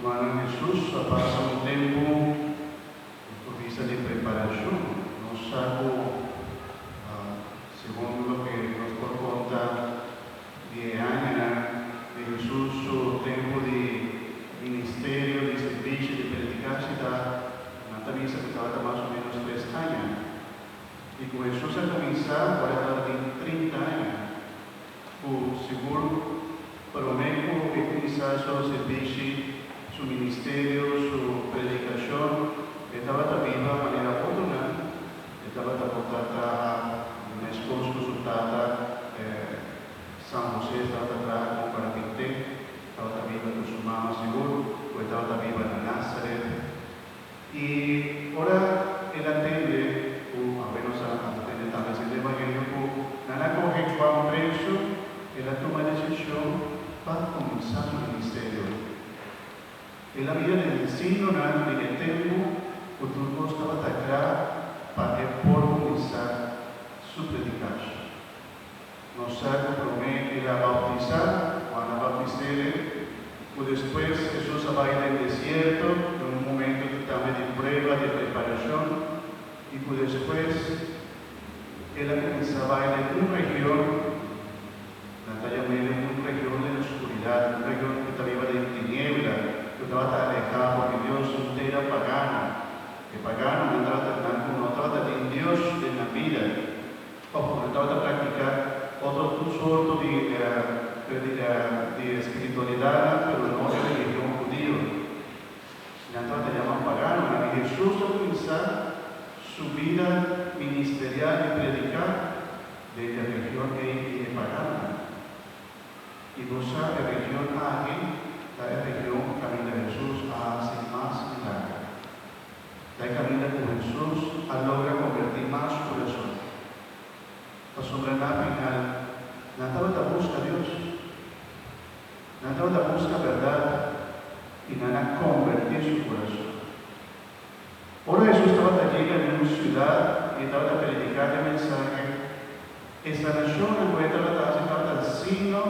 Rumannan, Hesus a pasa un tempu ku vista di preparashon. Nos sa ku segun loke nos por konta di e añanan di Hesus su tempu di ministerio, di servisio, di predikashi ta nan ta bisa ku tabata mas o ménos tres aña. I ku Hesus a kuminsá ora e tabatin 30 aña. Ku sigur promé ku e kuminsá su sirbishi, su ministerio, su predikashon, e tabata biba manera otronan. E tabata por ta traha meskos ku su tata, San José tabata traha komo karpinté, tabata biba ku su mama sigur ku e tabata biba na Nazaret. I ora el a tende ku, awe nos a tende tambe esei den Evangelio, ku nan a kohe Juan preso, el a tuma e desishon pa kuminsá su ministerio. El a mira den e signonan den e tempu ku tur kos tabata kla pa e por kuminsá su predikashi. Nos sa ku promé el a bautisá, Juan a bautis'é, ku despues Hesus a bai den desierto den un momento tambe di prueba, di preparashon, i ku despues el a kuminsá bai den un region, nan ta yam'é un region den oskuridat, un region ku ta biba den tiniebla, ku tabata alehá for di Dios, un tera pagano. E paganonan tabata nan ku no tabata tin Dios den nan bida. Òf nan tabata praktiká otro tur sorto di di espiritualidatnan, pero no e religion hudio. Nan tabata yama paganonan. I Hesus a kuminsá su bida ministerial di prediká den e region ei di e paganonan. I bo sa e region aki ta e region kaminda Hesus a hasi mas milager. Ta e kaminda ku Hesus a logra kombertí mas kurason. Pasobra na final, nan tabata buska Dios. Nan tabata buska bèrdat i nan a kombertí su kurason. Ora Hesus tabata yega den un siudat i e tabata prediká e mensahe, e sanashonnan ku e tabata hasi tabata signo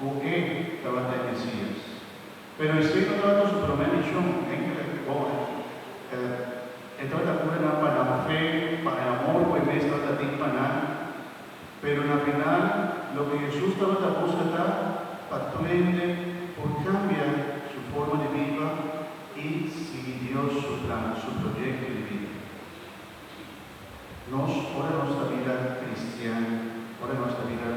ku e tabata e Mesías. Pero esei no tabata su promé mishon, enkele bon e tabata kura nan pa nan fe, pa e amor ku e mes tabata tin pa nan. Pero na final, loke Hesus tabata buska ta pa tur hende por kambia su forma di biba i sigui Dios su plan, su proyekto di bida. Nos, ora nos ta bira kristian, ora nos ta bira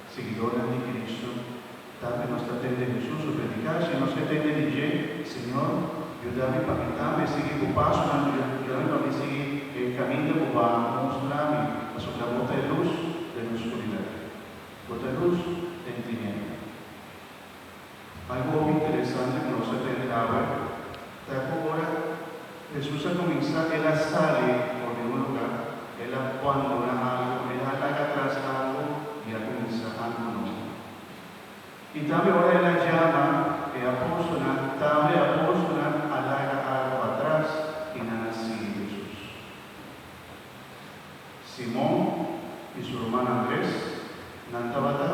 siguidornan di Kristu, Tambe nos ta tende Hesus su prediká. Si nos ke tende di dje, Señor, yuda mi pa mi tambe sigui bo pasonan, yuda mi pa mi sigui e kaminda ku bo a mustra mi, pasobra bo ta e lus den oskuridat. Bo ta e lus den tiniebla. Algu hopi interesante ku nos ta tende awe ta ku ora Hesus a kuminsá, el a sali for di un lugá, el a bandoná algu, el a laga atras algu i a kuminsá algu nobo. I tambe ora el a yama e apóstolnan, tambe e apóstolnan a laga algu atras i nan a sigui Hesus. Simon i su ruman Andres, nan tabata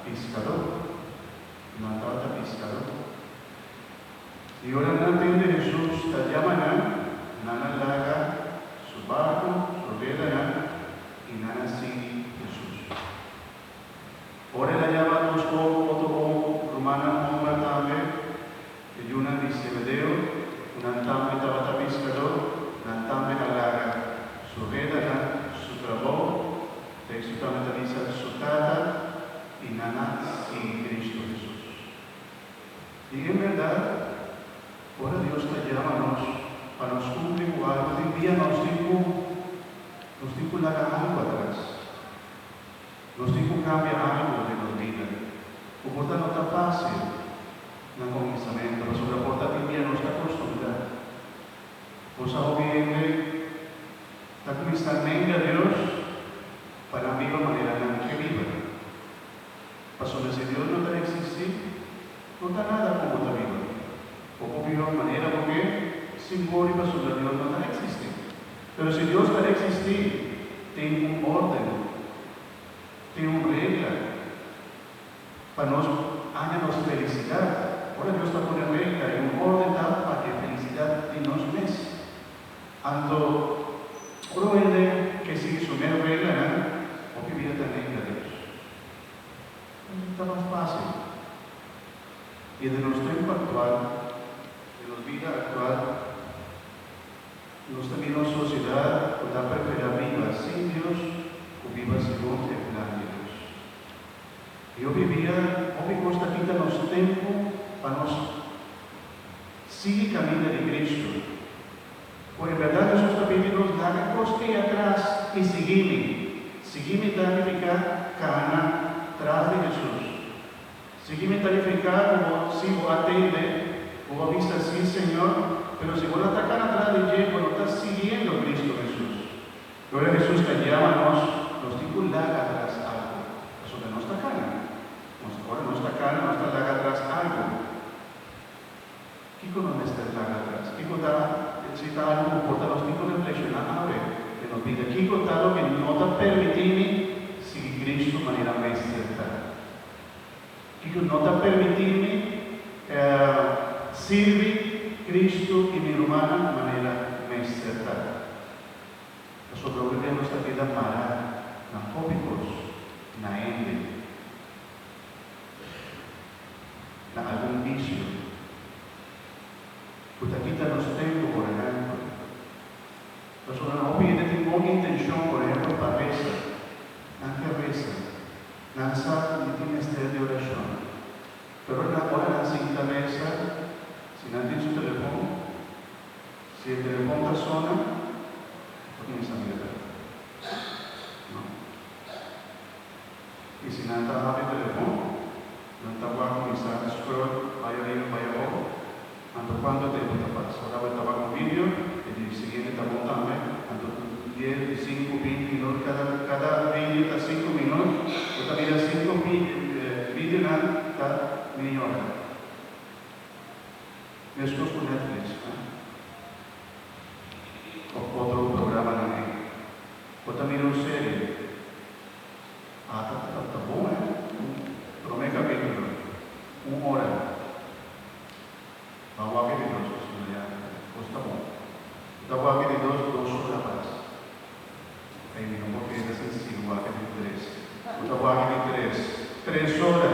piskadó. Nan tabata piskadó. I ora nan tende Hesus ta yama nan, nan a laga su barku, su redanan, i nan a sigui Hesus. Ora el a yama dos otro rumannan homber tambe, e yunan di Zebedeo, ku nan tambe tabata piskadó, nan tambe a laga su redanan, su trabou, teksto tambe ta bisa su tata, i nan a sigui Kristu Hesus. I en bèrdat, ora Dios ta yama nos pa nos kumpli ku algu, tin bia nos tin ku nos tin ku laga algu atras. Nos tin ku kambia algu den nos bida ku por ta no ta fásil na kuminsamentu pasobra por ta tin dia nos ta kostumbrá. Bo sa hopi hende ta kuminsá nenga Dios pa nan biba manera nan ke biba. Pasobra si Dios no ta eksistí, no ta nada ku bo ta biba. Bo por biba manera bo ke sin wòri pasobra Dios no ta eksistí. Pero si Dios ta eksistí, tin un órden, tin un regla pa nos haña nos felisidat. Ora Dios ta pone regla i un órden ta pa e felisidat di nos mes. Anto, ora un hende ke sigui su mes reglanan, hopi bia ta nenga Dios. Ta mas fásil. I den nos tempu aktual, den nos bida aktual, nos ta mira un sosiedat ku ta preferá biba sin Dios ku biba segun e plan di Dios. I hopi bia, hopi kos ta kita nos tempu pa nos sigui kaminda di Kristu. Ku en bèrdat Hesus ta pidi nos laga kos ei atras i sigui mi. Sigui mi ta nifiká kana tras di Hesus. Sigui mi ta nifiká ku bo si bo a tende, bo a bisa sí Señor, pero si bo no ta kana tras di dje, bo no ta siguiendo Kristu Hesus. I ora Hesus ta yama nos, nos tin ku laga atras algu, pasobra nos ta kana. Nos, ora nos ta kana, nos ta laga atras algu. Kiko nos mester laga atras? Kiko ta, si ta algu ku por ta nos tin ku reflekshoná awe den nos bida? Kiko ta loke no ta permití mi sigui Kristu manera mester ta? Kiko no ta permití mi sirbi Kristu i mi rumannan manera mester ta? Pasobra hopi bia nos ta keda mará na hopi kos, na hende, na algun bisio ku ta kita nos tempu, por ehèmpel. Pasobra hopi hende tin bon intenshon, por ehèmpel pa resa. Nan ke resa. Nan sa ku mi tin mester di orashon. Pero na ora nan sinta resa, si nan tin su telefon, si e telefon ta sona, ta kuminsá mira telefon. No. I si nan ta habri telefon, nan ta wak kuminsá scroll bai ariba bai abou. Anto kuantu tempu ta pasa? Ora bo ta wak un video, e di siguiente ta bon tambe. Anto dies, sinku, binti minut, kada kada video ta sinku minut, bo ta mira sinku videonan ta mei ora. Meskos ku Netflix, no? Òf otro programanan ei. Bo ta mira un serie. Ah, ta, ta, ta bon, eh? Un promé capítulo, un ora. Ban wak e di dos, pasobra ya cos ta bon. Bo ta wak e di dos, dos ora mas. Ey, mi no por keda sin sigui wak e di tres. Bo ta wak e di tres, tres ora.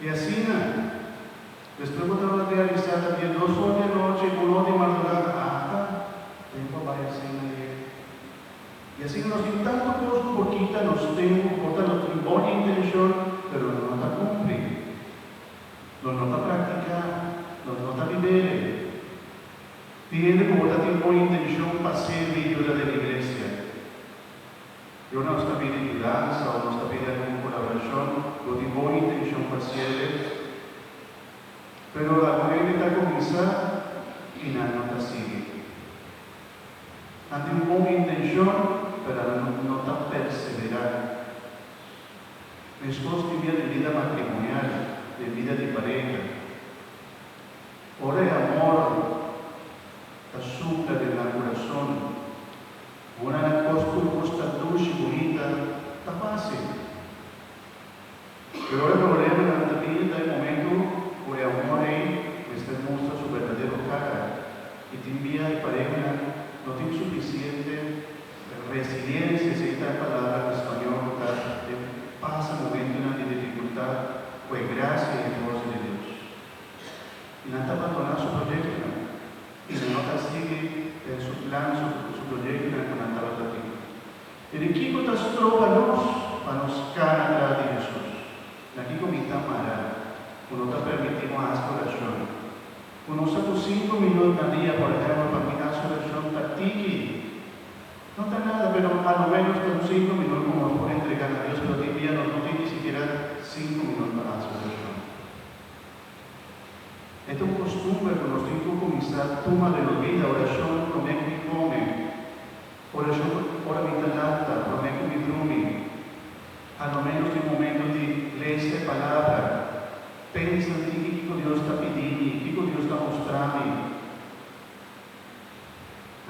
I asina, despues bo ta realisá ta dia dos or di anochi, un or di mardugada, ata, tempu a bai asina lihe. I asina nos tin tantu kos ku por kita nos tempu, ku por ta nos tin bon intenshon, pero nos no ta kumpli, nos no ta praktiká, nos no ta bib'é. Tin hende ku por ta tin bon intenshon pa sirbi i yuda den iglesia. I ora nos ta pidi yudansa òf nos ta pidi algun kolaborashon, bo tin bon intenshon pa sirbi, pero algun hende ta kuminsá i nan no ta sigui. Nan tin un bon intenshon, pero nan no ta perseverá. Meskos tin bia den bida matrimonial, den bida di pareha. Ora e amor ta supla den nan kurason, ora nan kos tur kos ta dushi, bunita, ta fásil. Pero ora e problemanan ta bini ta e momento ku e amor ei mester mustra su berdadero kara i tin bia e parehanan no tin sufisiente resiliencia, esei ta e palabra na spañol ku ta e pasa momentonan di difikultat ku e grasia i e forsa di Dios. I nan ta bandoná su proyektonan i nan no ta sigui su plan, su proyektonan ku nan tabata tin. I di kiko ta stroba nos pa nos kana tras di Hesus? Na kiko mi ta mara ku no ta permití un hasi orashon? Ku no sa ku sinku minut na dia, por ehèmpel, pa mi hasi orashon ta tiki? No ta nada, pero a lo ménos ta un sinku minut ku nos por entregá na Dios, pero tin dia nos no tin ni sikiera sinku minut pa hasi orashon. E ta un kostumber ku nos tin ku kuminsá tuma den nos bida, orashon promé ku mi kome. Orashon ora mi ta lanta, promé ku mi drumi, a lo ménos tin momento di lesa e Palabra, pensa tin kiko Dios ta pidi mi, kiko Dios ta mustra mi.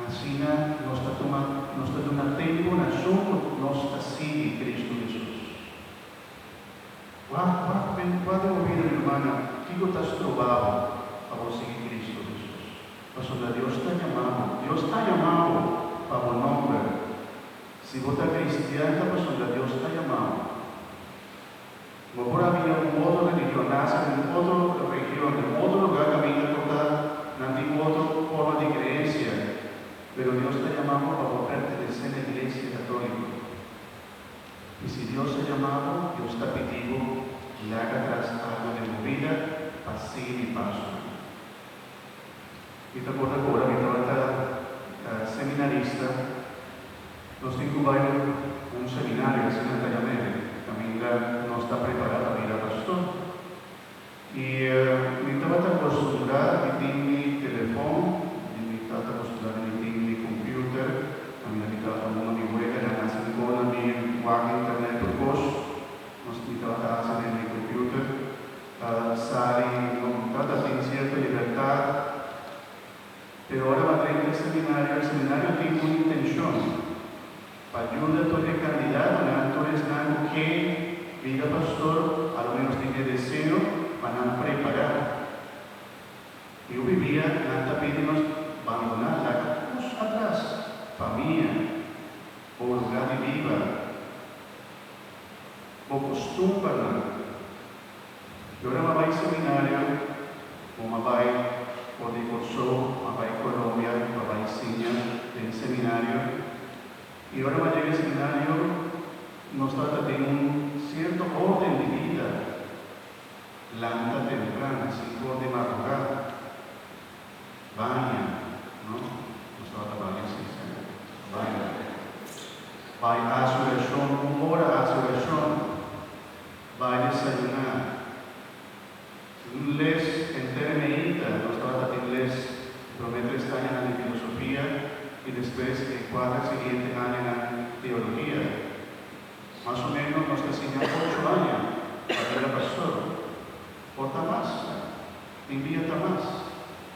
Asina nos ta tuma, nos ta duna tempu na esun ku nos ta sigui, Kristu Hesus. Wak, wak, wak den bo bida, mi rumannan. Mi ta corda cu ora mi tabata seminarista, nos tin cu bai un seminario, asina ta yam'e, caminda nos ta prepara pa bira pastor. Y mi tabata acostumbra di tin mi telefon, di mi tabata acostumbra di mi tin mi computer, caminda mi tabata hunga mi weganan, haci mi conan, mi wak internet, tur cos nos mi tabata haci den mi computer. Ta sali no tabata tin cierto libertad, pero ora bo a drenta e seminario, e seminario tin un intencion, pa yuda tur e candidatonan, tur esnan cu ke bira pastor, a lo menos tin e deseo, pa nan prepara. Y hopi bia nan ta pidi nos bandona, laga cos atras, famia, bo lugar di biba, bo costumbernan. Y ora m'a bai seminario, bo m'a bai for di Kòrsou, m'a bai Colombia pa bai siña den seminario. Y ora m'a yega e seminario, nos tabata den un cierto orden di bida, lanta tempran, sinkor di madrugá, baña, no? Nos tabata baña si, si, baña. Bai haci oracion, un ora haci oracion. Bai desayuná. Un les henter meinta, nos tabata tin les e promé tres añanan di filosofia i despues e kuater siguiente añanan teologia. Mas o ménos nos ta siña ocho aña pa bira pastor. Por ta mas, tin bia ta mas.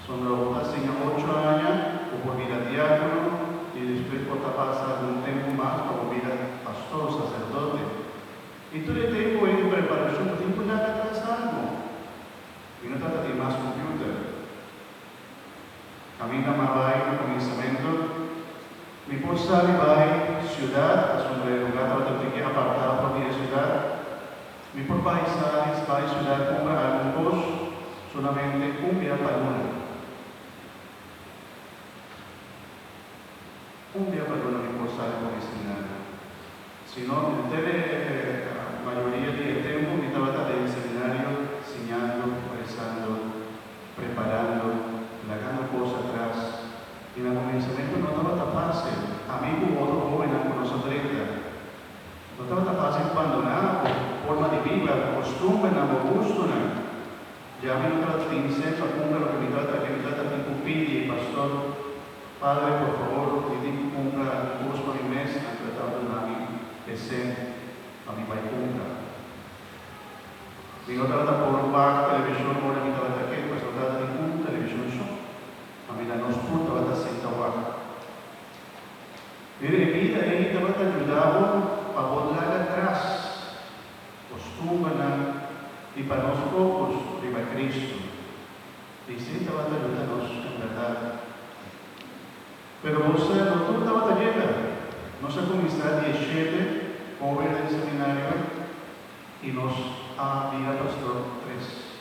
Sombra bo ta siña ocho aña, bo por bira diákono i despues por ta pasa algun tempu mas pa bo bira pastor, saserdote. I tur e tempu ei di preparashon bo tin ku laga atras algu. Mi no tabata tin mas computer. Kaminda m'a bai na kuminsamentu, mi por sali bai siudat, pasobra e lugar tabata un tiki apartá for di e siudat. Mi por bai sali bai siudat kumpra algun kos solamente un bia pa luna. Un bia pa luna mi por sali for di seminario. Si no, henter e mayoria di e tempu mi tabata den seminario siñando, rezando, preparando, lagando kos atras. I na kuminsamentu no tabata fásil. Ami ku otro hóbennan ku nos a drenta. No tabata fásil bandoná bo forma di biba, bo kostumbernan, bo gustunan. Ya mi no tabata tin sèn pa kumpra loke mi tabata ke, mi tabata tin ku pidi e pastor, Padre, por favor, mi tin ku kumpra algun kos pa mi mes, anto e tabata duna mi e sèn pa mi bai kumpra. Mi no tabata por wak televishon ora mi tabata ke, pasobra tabata tin un televishon so, pa mi na nos tur tabata sinta wak. Mira, e bida ei tabata yuda bo pa bo laga tras. Costumbernan di pa nos focus riba Cristo. Esey tabata yuda nos en berdad. Pero bo sa no tur tabata yega. Nos a cuminsa 17 hoben den seminario y nos a bira pastor tres.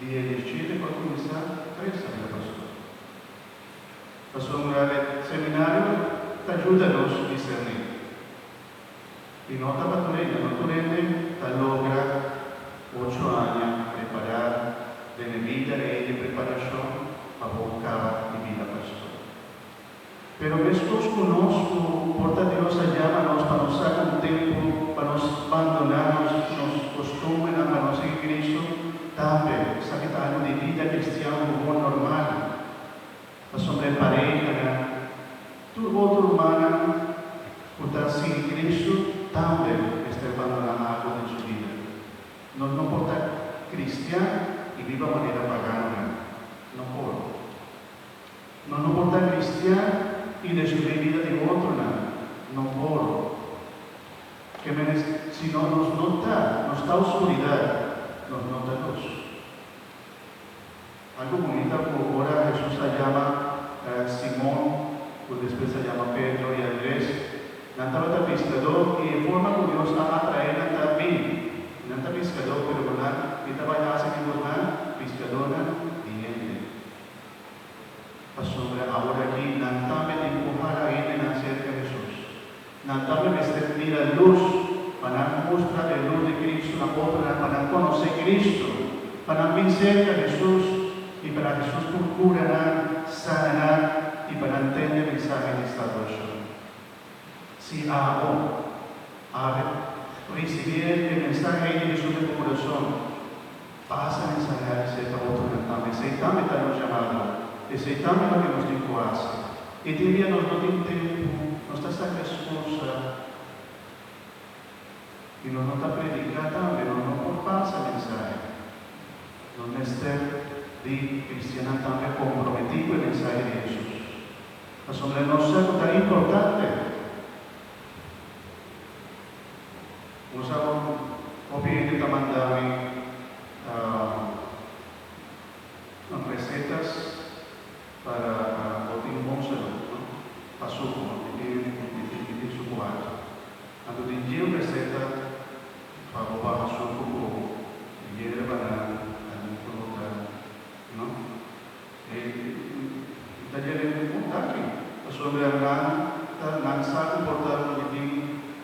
Di e 17 cu a cuminsa, tres a bira pastor. Pasobra e seminario ta yuda nos discerni. I no ta pa tur hende, no tur hende ta logra ocho aña prepará den e bida ei di preparashon pa bo kaba di bida pastor. Pero meskos ku nos ku por ta Dios a yama nos pa nos saka un tempu pa nos bandoná nos nos kostumbernan pa nos sigui Cristo, tambe esaki ta algu di bida kristian komun normal. Pasobra e parehanan, tur otro rumannan ku ta sigui Kristu tambe mester bandoná algu den su bida. Nos no por ta kristian i biba manera paganonan. No por. Nos no por ta kristian i destruí bida di otronan. No por. Ke menes si no nos no ta, nos ta oskuridat, nos no ta lus. Algu bunita ku ora Hesus a yama Simon, ku despues a yama Pedro i Andres, nan tabata piskadó i e forma ku Dios a atraé nan ta bin. Nan ta piskadó, pero ku nan mi ta bai hasi di bosnan piskadónan di hende. Pasobra awor aki nan tambe tin ku hala hendenan serka Hesus. Nan tambe mester mira lus pa nan mustra e lus di Cristo na otronan, pa nan conoce Cristo, pa nan bin cerca Hesus. I pa Hesus por kura nan, sana nan i pa nan tende mensahe di salbashon. Si abo a risibí e mensahe di Hesus den bo kurason, pasa mensahe aki serka otronan tambe. Esei tambe ta nos yamado. Esei tambe loke nos tin ku hasi. I tin bia nos no tin tempu, nos ta saka eskusa i nos no ta prediká tambe, nos no por pasa mensahe. Nos mester di kristiannan tambe komprometí ku e mensahe di Hesus. Pasobra nos sa ku ta importante. Nos sa ku hopi hende ta manda mi recetas para bo tin bon salud, no? Pa suku, no? Mi tin, mi tin, mi tin suku altu. Anto tin dje receta pa bo baha suku ku yerbanan, algun fruta, no? E ta djere un taki, pasobra nan ta nan sa ku por ta mi tin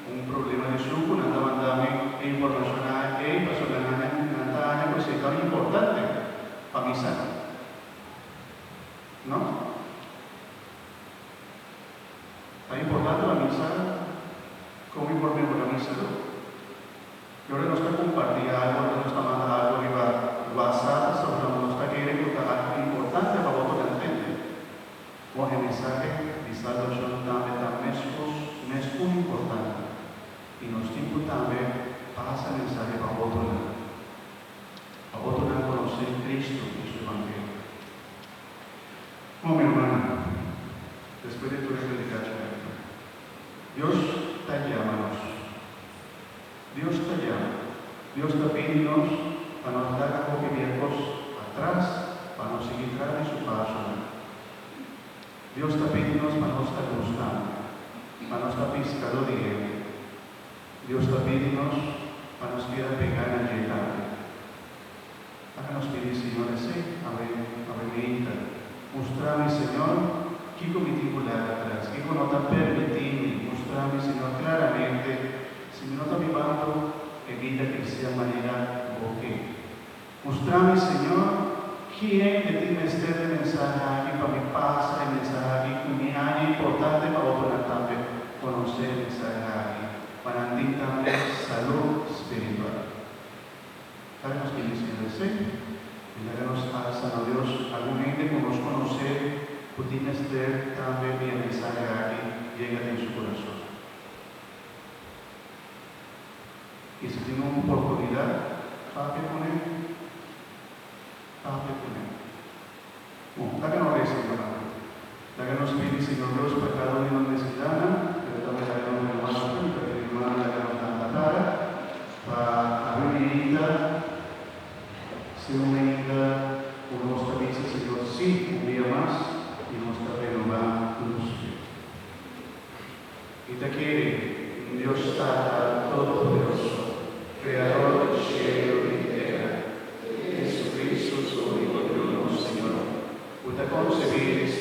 un problema di suku, nan ta manda mi e informashonnan ei pasobra nan nan ta haña ku esei ta importante pa mi sa. No? Ta importante pa mi sa kon mi por mehora mi salú. I ora nos ta kompartí algu, ora nos ta manda algu riba WhatsApp, pasobra nos ta kere ku ta algu importante pa bo por entende. Bon, e mensahe di salbashon tambe ta meskos, mes un importante. I nos tin ku tambe pasa mensahe pa otronan, pa otronan konosé Kristu i su evangelio. Bon, mi rumannan, despues di tur e predikashon aki, Dios ta yama nos. Dios ta yama. Dios ta pidi nos pa nos laga hopi di e kos atras pa nos sigui tras di su pasonan. Dios ta pidi nos pa nos ta lus tambe, pa nos ta piskadó di hende. Dios ta pidi nos pa nos keda pegá na dje tambe. Laga nos pidi Señor esei awe, awe meinta. Mustra mi, Señor, kiko mi tin ku laga atras, kiko no ta permití mi. Mustra mi, Señor, klaramente si mi no ta bibando e bida kristian manera Bo ke. Mustra mi, Señor, kien e tin mester di e mensahe aki pa mi pasa e mensahe aki ku mi haña importante pa otronan tambe konosé e mensahe aki, pa nan tin tambe salú spiritual. Laga nos pidi Señor esei, i laga nos alsa na Dios algun hende ku nos konosé ku tin mester tambe di e mensahe aki yega den su kurason. I si tin un oportunidat, papia kuné, papia kuné. Bon, laga nos resa, hermano. Laga nos pidi Señor Dios pa cada un di nos necesidadnan, pero tambe laga nos renoba nos fe, mi ta pidi hermano laga nos lanta para pa abri mi ainda, si un ainda cu nos ta bisa Señor si un dia mas y nos ta renoba nos fe. Mi ta kere un Dios Tata Todopoderoso, Creador di cielo y tera, y Jesucristo su unico Yu nos Señor, cu ta concebi di.